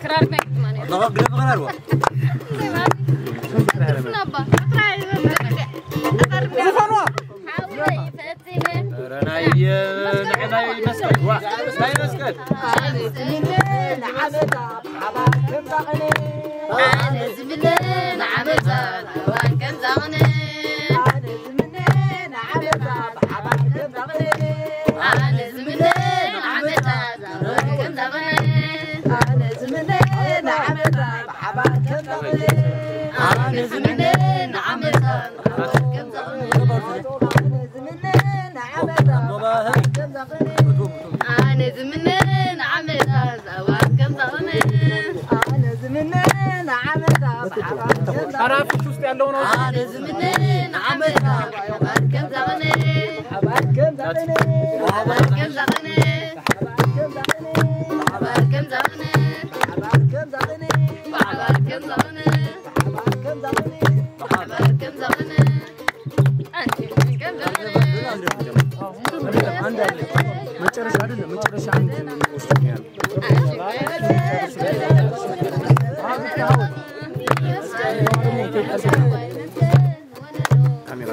ክራር ናይ ግጥማ ነይሩ። ኣባ፣ ግደፍ ክራር ዋ። ዘይባል። ክራር ነባ። ጥራይ ዝፈንዋ። ሓወይ ፈጺመ። ኧረ ናይ፣ ናይ መስቀል ዋ። ናይ መስቀል። ኣነ ዝምነ ንዓመታ ብሓባር ከም ዛቕነ። ኣነ ዝምነ ንዓመታ ብሓባር ከም ዛቕነ። ኣነ ዝምነ ንዓመታ ብሓባር ከም ዛቕነ። ኣነ ዝምነ ንዓመታ ብሓባር ከም ዛቕነ። ኣነ ዝምነ ንዓመታ ብሓባር ከም ዛቕነ። ኣነ ዝምነ ንዓመታ ብሓባር ከም ዛቕነ። ኣነ ዝምነ ንዓመታ ብሓባር ከም ዛቕነ። ኣነ ዝምነ ንዓመታ ብሓባር ከም ዛቕነ። ኣነ ዝምነ ንዓመታ ብሓባር ከም ዛቕነ። ኧረ ኣፍሽ ውስጥ ያለው ነው። ኣነ ዝምነ ንዓመታ ብሓባር ከም ዛቕነ። ሓባር ከም ዛቕነ። ሓባር ከም ዛቕነ። ሓባር ከም ዛቕነ። ሓባር ከም ዛቕነ። ሓባር ከም ዛቕነ። ሓባር ከም ዛቕነ። ሓባር ከም ዛቕነ። መጨረሻ አይደለም፣ መጨረሻ አንድ ወስደኛል። ካሜራ